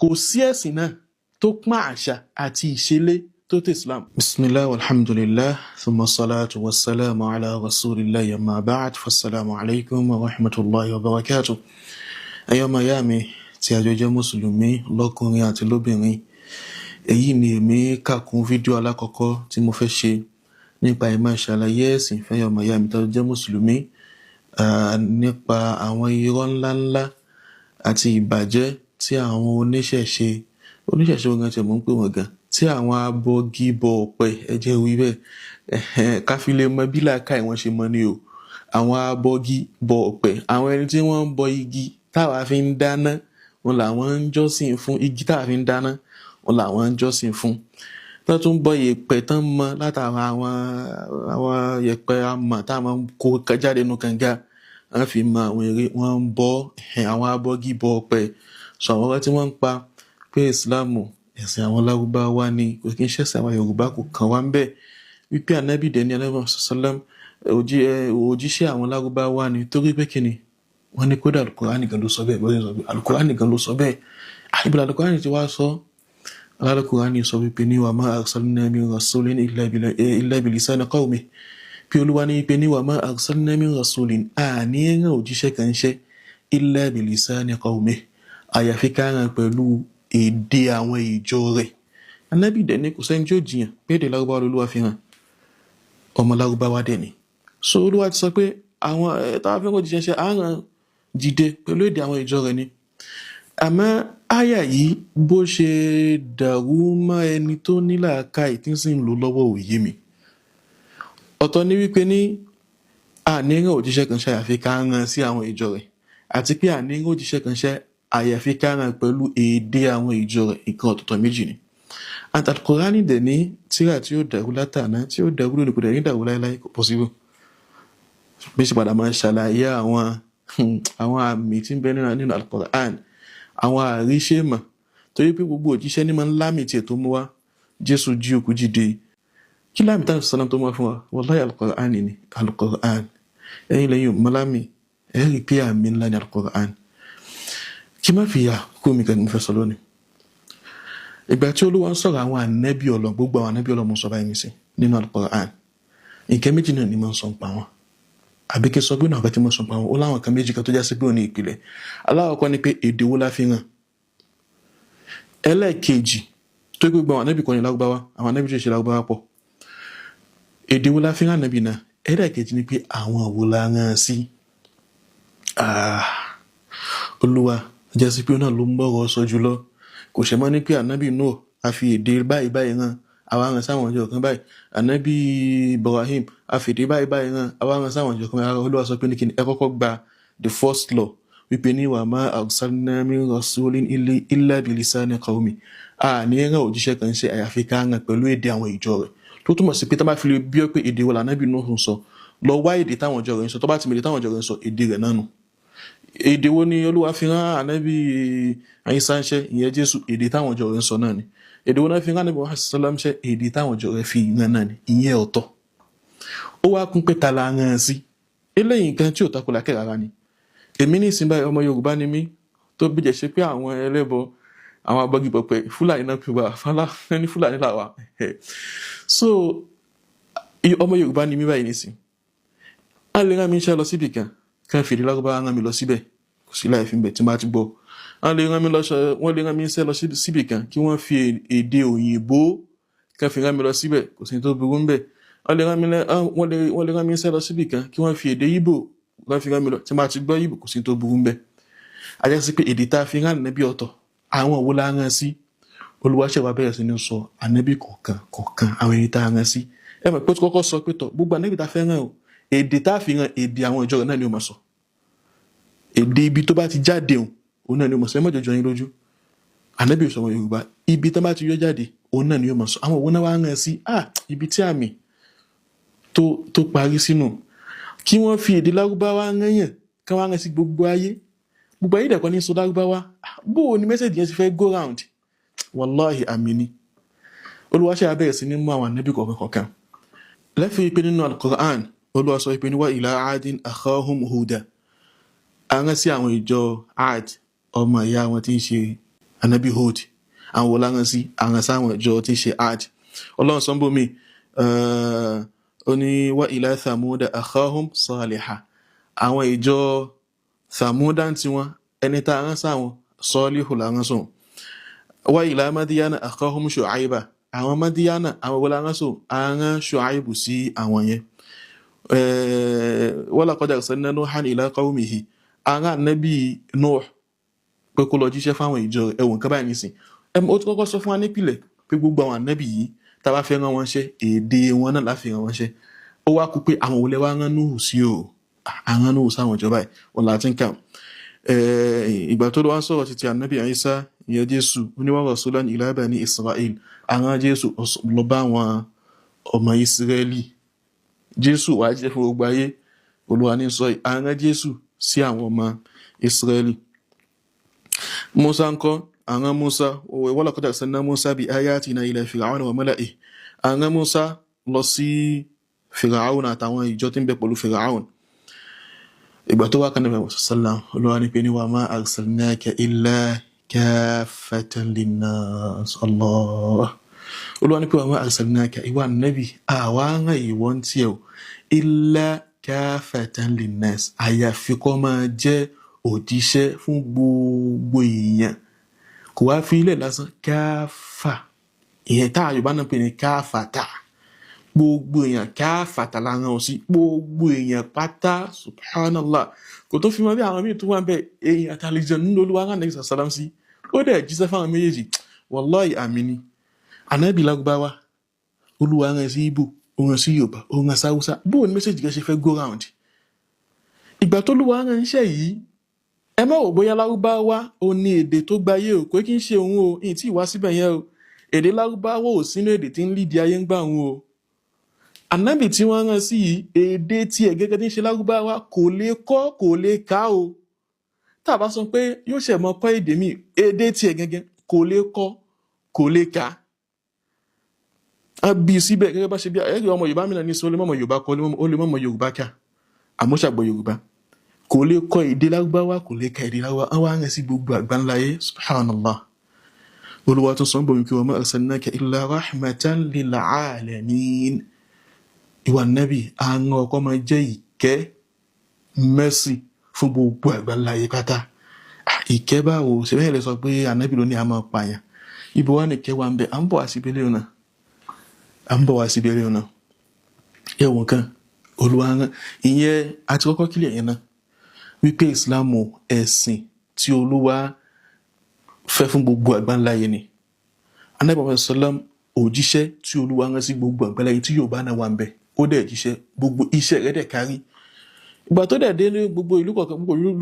Kò sí ẹ̀sìn náà tó pọ́n àṣà àti ìṣẹ̀lẹ̀ tó tó Islam. Bisimilah, alhamdulilah, thumma salatu wa salamu ala rasulillah, amma ba'd, fassalamu alaykum wa rahmatulahi wa barakatuh. Ẹ̀yin ọmọ ìyá mi tí a jọ jẹ́ mùsùlùmí lọ́kùnrin àti lóbìnrin, èyí ni èmi kà kún fídíò alákọ̀ọ́kọ́ tí mo fẹ́ ṣe nípa ìmọ̀ ìṣàlàyé ẹ̀sìn fẹ́yin ọmọ ìyá mi tó jẹ́ mùsùlùmí, nípa àwọn irọ́ ńláńlá àti ìbàjẹ́ tí àwọn oníṣẹ̀ṣe, oníṣẹ̀ṣe ogan tí mò ń pè wọ́n gan, tí àwọn abọgibọ̀ ọ̀pẹ, ẹ jẹ́ wí bẹ́ẹ̀, ká fi lè mọ bí làákàyè wọn ṣe mọ ni o. Àwọn abọgibọ̀ ọ̀pẹ, àwọn ẹni tí wọ́n ń bọ igi táwa fi ń dáná, wọn làwọn ń jọ́sìn fún. Igi táwa fi ń dáná, wọn làwọn ń jọ́sìn fún. Tó tún bọ yèèpẹ̀ tán mọ látara àwọn yèèpẹ̀ amọ̀ táwọn ń kó jáde nínú kànga, wọ́n fi mọ àwọn ère wọ́n ń bọ. Àwọn abọgibọ̀ ọ̀pẹ sọ àwọn ọ̀rọ̀ tí wọ́n ń pa pé Ìsìláàmù ẹ̀sìn àwọn Lárúbáwá ni, kò kí ń ṣẹ̀sìn àwọn Yorùbá, kò kàn wá ń bẹ̀, wípé ànábì dẹ̀ ní Ànábì sàlám òjíṣẹ́ àwọn Lárúbáwá ni, torí pé kíni wọ́n ní kódà Alukurani gan ló sọ bẹ́ẹ̀. Bọ́sẹ̀ sọ pé Alukurani gan ló sọ bẹ́ẹ̀, àìbílẹ̀ Alukurani ti wá sọ. Alukurani sọ wípé ní wa ma arsalna min rasulin illa bilisani qawmi, pé Olúwa ní pé ní wa ma arsalna min rasulin, àní rán òjíṣẹ́ kan ṣẹ́, illa bilisani qawmi, àyàfi ká rán pẹ̀lú èdè àwọn ìjọ rẹ̀. Anábì dẹ̀ ní kò sẹ́ni tí ó jiyàn pé èdè Lárúbáwá lolúwa fi hàn, ọmọ Lárúbáwá dẹ̀ ni. So Olúwa ti sọ pé àwọn táwọn fẹ́ kó jíṣẹ́ ṣe àárán dìde pẹ̀lú èdè àwọn ìjọ rẹ̀ ni. Àmọ́ àyà yìí, bó ṣe dàrú mọ́ ẹni tó ní làákàyè tí ń sì ń lò lọ́wọ́, òye mi. Ọ̀tọ̀ ní wípé ní àní rán òjíṣẹ́ kan ṣe àyàfi ká rán sí àwọn ìjọ rẹ̀, àti pé àní rán òjíṣẹ́ kan ṣe àyàfi ká rán pẹ̀lú èdè àwọn ìjọ rẹ̀, nǹkan ọ̀tọ̀ọ̀tọ̀ méjì ni. And Al-Qur'ani dẹ̀ ní tírà tí ó dàrú látàná, tí ó dàrú lónìí, kò dẹ̀ ní dàrú láéláé, kò possible. Bí ṣe padà máa ṣàlàyé àwọn àmì tí ń bẹ nínú Al-Qur'an, àwọn àríṣèmọ̀, torí pé gbogbo òjíṣẹ́ ní máa ń lámì tiẹ̀ tó mú wá. Jésù jí òkú jíde, kí lámì táwọn sọ́nà tó mú wá fún wa? Wallahi, Al-Qur'an ni Al-Qur'an. Ẹ̀yin lẹ́yìn mọ́lámì, ẹ̀ rí pé àmì ńlá ni Al-Qur'an. Kí má fi yà kó mi kan ní mo fẹ́ sọ lónìí. Ìgbà tí Olúwa ń sọ̀rọ̀ àwọn ànẹ́bí Ọlọ́run, gbogbo àwọn ànẹ́bí Ọlọ́run sọ báyìí nísìn nínú Al-Qur'an, nǹkan méjì náà ni mo ń sọ ń pa wọn, àbí kí n sọ pé náà kan tí mo sọ pa wọn, ó láwọn kan méjì kan tó já sí pé òní ìpìlẹ̀. Alákọ̀ọ́kọ́ ni pé èdè wo la fi hàn. Ẹlẹ́ẹ̀kejì, tó gbogbo àwọn ànẹ́bí kan ní Lárúbáwá, àwọn ànẹ́bí tó ṣe Lárúbáwá pọ̀, èdè wo la fi hàn ànẹ́bí náà? Ẹlẹ́ẹ̀kejì ni pé àwọn wo la rán sí? Olúwa jẹ́ sí pé náà ló ń bọ̀rọ̀ sọ jùlọ. Kò ṣe mọ́ ní pé ànábì Nuh, a fi èdè báyìí báyìí rán, àwa rán sáwọn ọjọ́ kan báyìí. Ànábì Ibrahim, a fi èdè báyìí báyìí rán, àwa rán sáwọn ọjọ́ kan báyìí. Olúwa sọ pé ní kíni? Ẹ kọ́kọ́ gba the first law, wípé ní wa ma arsalna min rasulin illa bilisani qawmi, a ní rán òjíṣẹ́ kan ṣe àyàfi ká rán pẹ̀lú èdè àwọn ìjọ rẹ̀. Tó túmọ̀ sí pé tá bá fi lè bí ọ pé èdè wo lànábì Nuh ń sọ, lọ wá èdè táwọn ìjọ rẹ̀ ń sọ. Tó bá ti mọ èdè táwọn ìjọ rẹ̀ ń sọ, èdè rẹ̀ náà nù. Èdè wo ni Olúwa fi rán ànábì Ìsá ń ṣe, ìyẹn Jésù? Èdè táwọn ìjọ rẹ̀ ń sọ náà ni. Èdè wo náà fi rán ànábì Muhammad sallam ṣe? Èdè táwọn ìjọ rẹ̀ fi rán náà ni. Ìyẹn ọ̀tọ̀. Ó wá kún pé ta la rán sí. Eléyìí, nǹkan tí ò takò lákẹ́ rárá ni. Èmi ní ìsìn báyìí, ọmọ Yorùbá ni mí, tó bí jẹ́ ṣe pé àwọn ẹlẹ́bọ, àwọn abọ́gibọ̀pẹ̀, Fúlàní náà fi wà fálá ní Fúlàní làwà. So ọmọ Yorùbá ni mí báyìí nísìn, a lè rán mi iṣẹ́ lọ síbì kan, kí wọ́n fi èdè Lárúbáwá rán mi lọ síbẹ̀, kò sí láì fi ń bẹ̀ tí n bá ti gbọ́. Wọ́n lè rán mi iṣẹ́ lọ síbì kan, kí wọ́n fi èdè òyìnbó kí wọ́n fi rán mi lọ síbẹ̀, kò sí tó burú ń bẹ̀. Wọ́n lè rán mi iṣẹ́ lọ síbì kan, kí wọ́n fi èdè Ìgbò kí wọ́n fi rán mi lọ, tí n bá ti gbọ́ Ìgbò, kò sí tó burú ń bẹ̀. A jẹ́ sí pé èdè tá a fi rán ànábì ọ̀tọ̀, àwọn wo la rán sí? Olúwa ṣẹ̀ wá bẹ̀rẹ̀ sí ní sọ ànábì kọ̀ọ̀kan kọ̀ọ̀kan, àwọn ẹni tá a rán sí. Ẹ mọ̀ pé ó ti kọ́kọ́ sọ pé tọ̀, gbogbo ànábì tá a fẹ́ rán o, èdè tá a fi rán, èdè àwọn ìjọ rẹ̀ náà ni ó máa sọ. Èdè ibi tó bá ti jáde òun, òun náà ni ó máa sọ. Ẹ má jọjọ yín lójú, ànábì ò sọmọ Yorùbá. Ibi tó bá ti yọ jáde, òun náà ni ó máa sọ. Àwọn òun náà wá rán sí. Ibi tí àmì tó parí sínú, kí wọ́n fi èdè Lárúbáwá rán yàn, kí wọ́n rán sí gbogbo ayé, gbogbo ayé dẹ̀kọ́ ní sọ Lárúbáwá, bó o ní message yẹn ti fẹ́ go round? Wàláhì, àmì ni. Olúwa ṣe abẹ́rẹ́ sí ní mú àwọn ànábì kọ̀ọ̀kan kọ̀ọ̀kan lẹ́fẹ̀ẹ́ ìpè nínú Al-Qur'an. Olúwa sọ ìpè ní wa ila adin akhahum huda, a rán sí àwọn ìjọ Ad ọmọ ìyá wọn tí ń ṣe Anabi Hud. Àwọn wo la rán sí? Àwọn sáwọn ìjọ tí ń ṣe Ad. Ọlọ́run sọ ń bómi, ó ní wa ila Thamuda akhahum Saliha. Àwọn ìjọ Thamuda ń tiwọn, ẹni tá a rán sáwọn, Salihu la rán sóun. Wa ila Madiyana akhahum Shu'aiba. Àwọn Madiyana, àwọn wo la rán sóun? A rán Shu'aibu sí àwọn yẹn. Wa laqad arsalna Nuhan ila qawmihi. A rán Ànábì Nuh pé kó lọ jíṣẹ́ fáwọn ìjọ. Ẹ̀wọ̀n kan báyìí nísìn, ó ti kọ́kọ́ sọ fún wa nípìnlẹ̀ pé gbogbo àwọn ànábì yìí, tá a bá fẹ́ rán wọn ṣẹ́, èdè wọn náà láfi rán wọn ṣẹ́. Ó wá kú pé àwọn òlẹ̀ wá rán Núhù sí o, àwọn Núhù sáwọn ìjọba ẹ̀ wọn là ti ń kà. Ìgbà tó lọ wá sọ̀rọ̀ títí ànábì Ìsá, ìyẹn Jésù, ó ní wa rasulan ila bani Isra'il. Àwọn Jésù lọ bá àwọn ọmọ Ísírẹ́lì. Jésù wàá jíṣẹ́ fún gbogbo ayé. Olúwa ní sọ yìí, àwọn Jésù sí àwọn ọmọ Ísírẹ́lì. Musa ńkọ́? Àwọn Musa, wa laqad arsalna Musa bi ayatina ila Fir'auna wa mala'ihi. Àwọn Musa lọ sí Fir'aun àtàwọn ìjọ tí ń bẹ pẹ̀lú Fir'aun. Ìgbà tó wá kan Nabi sallam, Olúwa ní pé ní wa ma arsalnaka illa kaffatan linnas. Allah, Olúwa ní pé wa ma arsalnaka, ìwà Nabi, àwa rán ìwọ ń tiẹ̀ o, illa kaffatan linnas, àyàfi kó máa jẹ́ òjíṣẹ́ fún gbogbo èèyàn. Kò wá fi ilẹ̀ lásán, káfà, ìyẹn tá a Yorùbá náà pè ní káfàtà, gbogbo èèyàn, káfàtà la rán ọ sí, gbogbo èèyàn pátá. Subhanallah, kò tó fi mọ bí àwọn míì tó wà ń bẹ, èèyàn àtàlejò nínú Olúwa rán Ànábì sàlám sí, ó dẹ̀ jíṣẹ́ fáwọn méjèèjì. Wallahi, àmì ni. Ànábì Lárúbáwá, Olúwa rán sí Ìgbò, ó rán sí Yorùbá, ó rán sí Haúsá. Bóò ní message kan ṣe fẹ́ go round? Ìgbà tó Olúwa rán iṣẹ́ yìí, ẹ má wò bóyá Lárúbáwá ó ní èdè tó gbayé o, pé kí n ṣe òun o, ìyìn tí ì wá síbẹ̀ yẹn o. Èdè Lárúbáwá ò sínú èdè tí ń lídìí ayé ń gbà òun o. Ànábì tí wọ́n rán sí yìí, èdè tiẹ̀ gẹ́gẹ́ tí ń ṣe Lárúbáwá, kò lè kọ́, kò lè kà o. Tá a bá sọ pé yóò ṣẹ̀ mọ́ kọ́ èdè míì, èdè tiẹ̀ gẹ́gẹ́ kò lè kọ́, kò lè kà. Á bí síbẹ̀ gẹ́gẹ́ bá ṣe bí ẹ̀rí ọmọ Yorùbá mìíràn ní sọ, ó lè mọ̀mọ́ Yorùbá kọ́, ó lè mọ̀mọ́ Yorùbá kà, àmọ́ ṣàgbọ́ Yorùbá. Kò lè kọ́ èdè Lárúbáwá, kò lè ka èdè Lárúbáwá, wọ́n wá rán sí gbogbo àgbáńláyé. Subhanallah, Olúwa tó sọ ń bọ̀ wípé wa ma arsalnaka illa rahmatan lil alamin. Ìwà Nábì, àwọn ọkọ máa jẹ́ ìkẹ́, mercy fún gbogbo àgbáńláyé pátá. Ìkẹ́ báwo? Ṣe bẹ́ẹ̀ lè sọ pé ànábì ló ní a máa pààyàn? Ibo wá ní ìkẹ́ wa ń bẹ? À ń bọ̀ wá síbi eléyìí náà, à ń bọ̀ wá síbi eléyìí náà. Ẹ̀wọ̀n kan, Olúwa rán ìyẹn àti kọ́kọ́ kílẹ̀ yẹn náà wípé Ìsìlámù, ẹ̀sìn tí Olúwa fẹ́ fún gbogbo àgbáńláyé ni. Ànábì Muhammad sallam, òjíṣẹ́ tí Olúwa rán sí gbogbo àgbáńláyé, tí Yorùbá náà wà ń bẹ, ó dẹ̀ jíṣẹ́, gbogbo iṣẹ́ rẹ̀ dẹ̀ kárí. Ìgbà tó dẹ̀ dé ní gbogbo ìlú kọ̀ọ̀kan,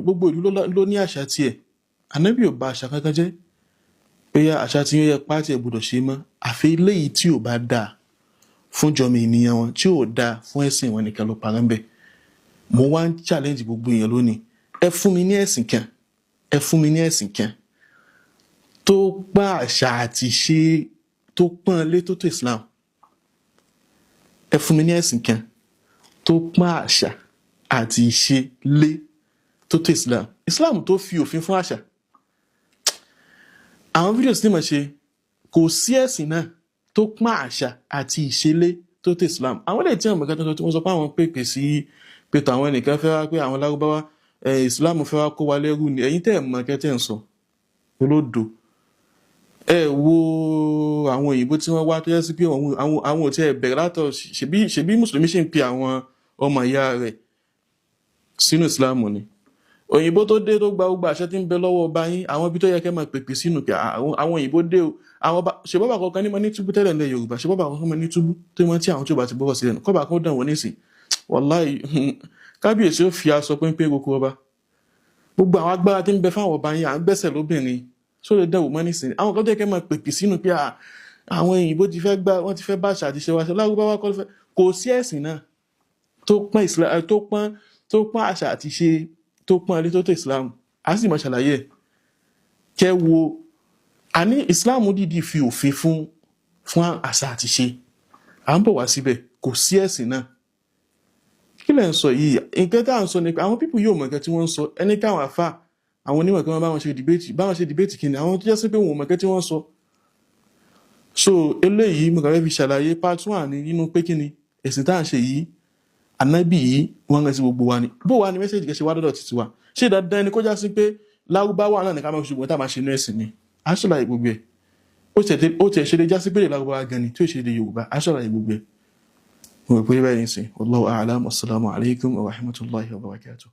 gbogbo ìlú ló ní àṣà tiẹ̀. Ànábì ò bà àṣà kankan jẹ́ pé àṣà tí ó yẹ pátì ẹ̀ gbọ́dọ̀ ṣe mọ́, àfi eléyìí tí ò bá dáa fún jọmọ ènìyàn wọn, tí ò dáa fún ẹ̀sìn wọn nìkan ló parẹ́ ń bẹ̀. Mo wá ń challenge gbogbo èèyàn lónìí: ẹ fún mi ní ẹ̀sìn kan, ẹ fún mi ní ẹ̀sìn kan tó pa àṣà àti ṣe, tó pọ́n lé tó tó Islam. Ẹ fún mi ní ẹ̀sìn kan tó pọ́n àṣà àti ìṣe lé tó tó Islam. Islam tó fi òfin fún àṣà. Àwọn fídíò tí mo ṣe, kò sí ẹ̀sìn náà tó pọ́n àṣà àti ìṣe lé tó tó Islam. Àwọn ilé tí àwọn mọ̀kátà tó wọ́n sọ pé àwọn pèpè sí pé tàwọn ẹnìkan fẹ́ wá pé àwọn Lárúbáwá, Islam fẹ́ wá kó wa lẹ́rú ni. Ẹ̀yin tẹ́ ẹ̀ mọ̀ kẹ́tẹ́ ń sọ, olódo. Ẹ wo àwọn òyìnbó tí wọ́n wá, tó yẹ sí pé àwọn ò tí ẹ bẹ̀rẹ̀ látọ̀. Ṣebí mùsùlùmí ṣì ń pe àwọn ọmọ ìyá rẹ̀ sínú Islam ni. Òyìnbó tó dé, tó gba gbogbo àṣẹ tí ń bẹ lọ́wọ́ ọba yín, àwọn ibi tó yẹ kẹ́ máa pèpè sínú pé àwọn òyìnbó dé o, àwọn ọba ṣe bọ́bà kọ̀ọ̀kan ní mọ ní túbú tẹ́lẹ̀ ní Yorùbá, ṣe bọ́bà kọ̀ọ̀kan mọ ní túbú tó mọ tí àwọn tí ó bá ti bọ́bọ̀ sílẹ̀ nù kọ́ba kan dàn wọ́n nísìn. Wàláì, kábíyèsí ó fi aṣọ péńpé gbogbo ọba, gbogbo àwọn agbára tí ń bẹ fáwọn ọba yín, à ń gbẹ́sẹ̀ lóbìnrin só lè dẹ̀wò mọ́ nísìn. Àwọn kan tó yẹ kẹ́ máa pèpè sínú pé àwọn òyìnbó ti fẹ́ gbá, wọ́n ti fẹ́ bá àṣà àti ṣe wa ṣe Lárúbáwá kọ́ ló fẹ́. Kò sí ẹ̀sìn náà tó pọ́n Islam, tó pọ́n àṣà àti ṣe, tó pọ́n ilé tó tó Islam. A sì mọ̀ ṣàlàyé ẹ̀. Kẹ́ wo, àní Islam dìdí fi òfin fún àṣà àti ṣe. À ń bọ̀ wá síbẹ̀. Kò sí ẹ̀sìn náà. Kí lẹ̀ ń sọ yìí? Nǹkan tá à ń sọ ni pé àwọn people yóò mọ̀ nǹkan tí wọ́n ń sọ. Ẹni káwọn àfà Àwọn onímọ̀ kan bá wọn ṣe debate, bá wọn ṣe debate kí ni àwọn tó jẹ́ sí pé wọn ò mọ̀ kẹ́ tí wọ́n sọ. So eléyìí, mo kàn fẹ́ fi ṣàlàyé part one ní nínú pé kí ni ẹ̀sìn tá à ń ṣe yìí. Ànábì yìí, wọ́n rán sí gbogbo wa ni. Bó wa ni message kẹ́ ṣe wá dọ́dọ̀ títí wa? Ṣé dandan ni kó já sí pé Lárúbáwá náà ní ká máa fi ṣùgbọ́n tá a máa ṣe inú ẹ̀sìn ni? À ń ṣàlàyé gbogbo ẹ̀. Ó tiẹ̀ ṣe lè já sí pé Lárúbáwá gan ni tí ó ṣe lè Yorùbá. À ń ṣàlàyé gbogbo ẹ̀. Mo rò pé báyìí nìsín. Wallahu a'lam. Assalamu alaikum wa rahmatullahi wa barakatuh.